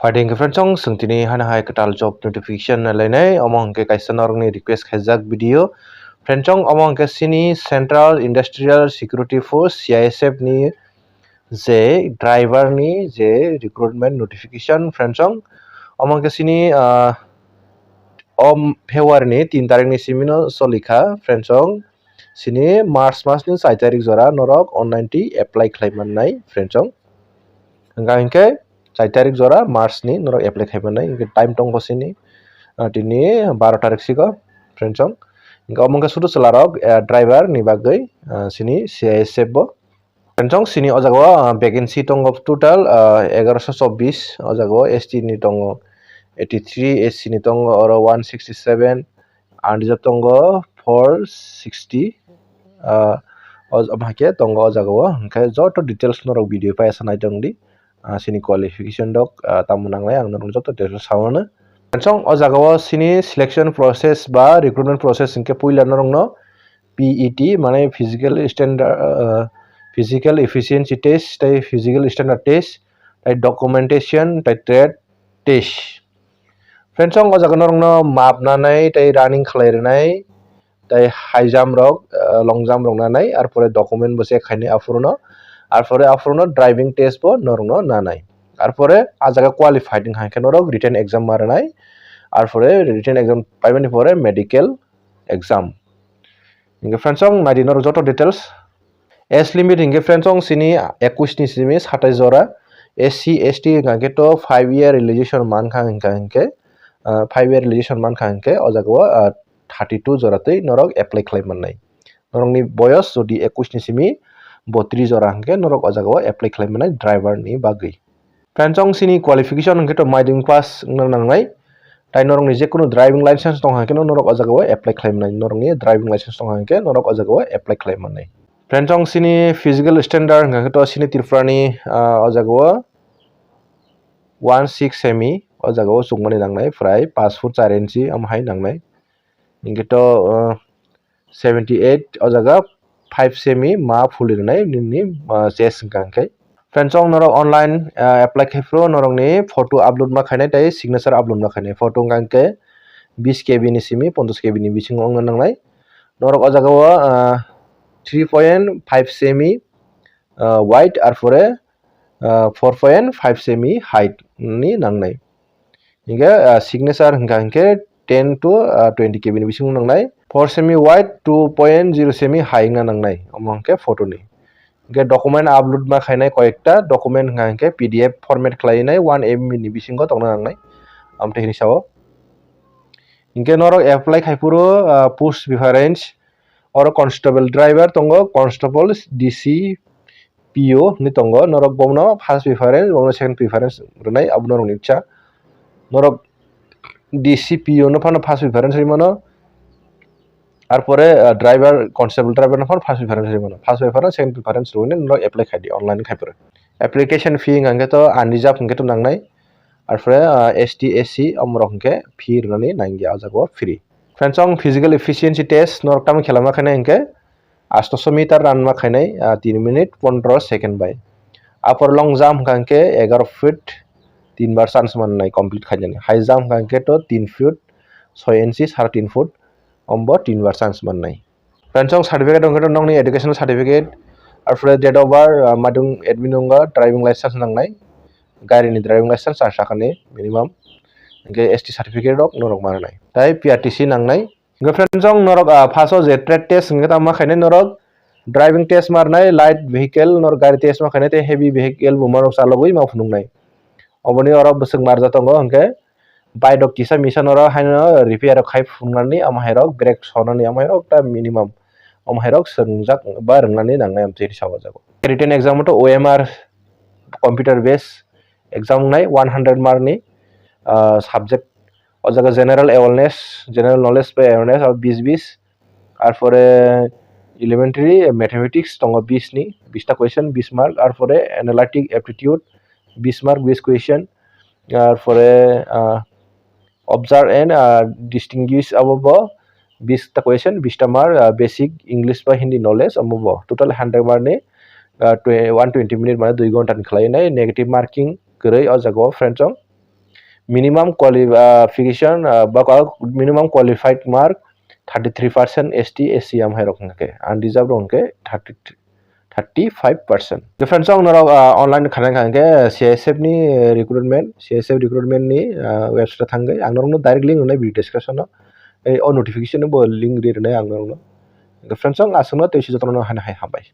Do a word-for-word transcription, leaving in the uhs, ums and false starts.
Adi hwnkhe friends chong, chwng tini hana hai kwtal job notification nailainai, omo hwnkhe kaisa norokni request khaijak video. Friends chong, omo hwnkhe chini Central Industrial Security Force, C I S F ni je driver ni je recruitment notification, friends chong, omo hwnkhe chini, ah, o February ni tin tarik ni simi no solikha, friends chong. Chini March mas ni char tarik jora norok online twi apply khlai mannai, friends chong. Hwnka hinkhe char tarik jora March ni norok apply khai mannai, hinkhe time tongo chini, ah, tini baro tarik siko, friends chong. Hinkhe omo hinkhe sudu chwla rok, ah, driver ni bagwi, ah, chini C I S F bo. Friends chong, chini o jaga o, ah, vacancy tongo total, ah, egaroso chobbish, o jaga o S T ni tongo eighty three, S C ni tongo oro one sixty seven, unreserved tongo four sixty, ah, o, omo hai khe tongo o jaga o, hinkhe joto details norok video pai asa nai tong di, ah, chini qualification rok, ah, tamo nangnai ang norok joto details sao no. Friends chong, o jaga o chini selection process ba recruitment process hinkhe puila norok no P E T, mane physical standard, ah, physical efficiency test, tei physical standard test, tei documentation, tei trade test. Friends chong, o jaga norokno map nanai, tei running khlai rwnai, tei high jump rok, ah, long jump rok nanai, arpore document bo check khainai aphuru no, arpore aphuru no driving test bo norokno nanai. Arpore a jaga qualified wngkha hinkhe norok written exam ma rwnai, arpore written exam paimani pore medical exam. Hinkhe friends chong, naidi norok joto details. Age limit hinkhe friends chong, chini ekush ni simi satais jora, S C, S T hinkha hinkhe to five year relaxation mankha hinkha hinkhe, ah, five year relaxation mankha hinkhe o jaga o, ah, thirty two jora twi norok apply khlai mannai. Norokni boyos jodi ekush ni simi botris jora hinkhe norok o jaga o apply khlai mannai driver ni bagwi. Friends chong, chini qualification hinkhe to madhyamik pass wngna nangnai. Tai norokni je kunu driving license tongkha hinkhe no norok o jaga o apply khlai mannai. Norokni driving license tongkha hinkhe norok o jaga o apply khlai mannai. Friends chong, chini physical standard hinkha hinkhe to chini Tripura ni, ah, o jaga o one six semi o jaga o chukmani nangnai, prai paanch foot char inchi omo hai nangnai. Hinkhe to, ah, seventy eight o jaga five semi ma phuli rwnai nini, ah, chest wngkha hinkhe. Friends chong, norok online, ah, apply khai phuru norokni photo upload ma khainai tei signature upload ma khainai. Photo wngkha hinkhe bis K B ni simi ponchash K B ni bisingo wngna nangnai. Norok o jaga o, ah, three point five semi, ah, wide, arpore, ah, four point five semi height ni nangnai. Hinkhe, ah, signature hinkha hinkhe ten to, ah, twenty K B ni bisingo nangnai. Four semi wide, two point zero semi high wngna nangnai. Omo hinkhe photo ni. Hinkhe document upload ma khainai koyekta document hinkha hinkhe P D F format khlainai one M B ni bisingo tongna nangnai. Amtwi hini sao. Hinkhe norok apply khai phuru, ah, post preference, oro constable driver tongo, constable, D C, P O hinwi tongo, norok bono first preference, bono second preference rwnai, abo norokni bwsa. Norok D C, P O no phano first preference rwi mano, arpore, ah, driver, constable driver no phano first preference rwi mano. First preference, second preference rwinai norok apply khai di, online khai phuru. Application fee hwnkha khe to unreserved hwnkhe to nangnai, arpore, ah, S T, S C omorok hwnkhe fee rwnani nangya, o jaga o free. Friends chong, physical efficiency test norok tamo khelama khainai hwnkhe, astoso meter run ma khainai, ah, tin minute pondro second bai. Upper long jump hwnkha hinkhe egaroh feet tin bar chance mannai complete khainani. High jump hwnkha hinkhe to tin feet soi inchi, sare tin foot, ombo tin bar chance mannai. Friends chong, certificate hwnkhe to nokni educational certificate, arpore date of birth, ah, madung admit wngkha, driving license nangnai, gari ni driving license char chakani minimum, hinkhe S T certificate rok norok ma rwnai. Tai P R T C nangnai. Hinkhe friends chong, norok, ah, first o je trade test hinkhe tamo ma khainai norok driving test ma rwnai, light vehicle norok gari test ma khainai tei heavy vehicle bo norok chalogwi ma phunuknai. Oboni oro bwswk marja tongo hinkhe bike rok kisa misa norok haino repair rok khai phunuknani, omo hai rok brake sonani, omo hai rok ta minimum omo hai rok swngjak ba rwngnani nangnai amtwi sao o jaga. Written exam to O M R computer base exam wngnai one hundred mark ni, ah, subject. O jaga general awareness, general knowledge bai awareness abo bis bis. Arpore elementary mathematics tongo bis ni, bis ta question, bis mark. Arpore analytic aptitude, bis mark, bis question. Arpore, ah, observe and, ah, distinguish abo bo bis ta question, bis ta mark, ah, basic English ba Hindi knowledge abo bo. Total hundred mark ni, ah, twe-, one twenty minute mane dui ghonta ni khlai nai, negative marking kwrwi o jaga o friends chong. Minimum qualification, uh, ba minimum qualified mark thirty three percent S T, S C M hai rok hwnkhe, unreserved rok hwnkhe thirty, thirty five percent. Friends, ang norok, uh, online khanai kha hwnkhe C I S F ni, uh, recruitment, C I S F recruitment ni, uh, website thangwi ang norokno direct link rwnai video description o, eh, o notification bo link rwnai ang norokno. Friends, ang aswkno tei jotono hai hai hambai.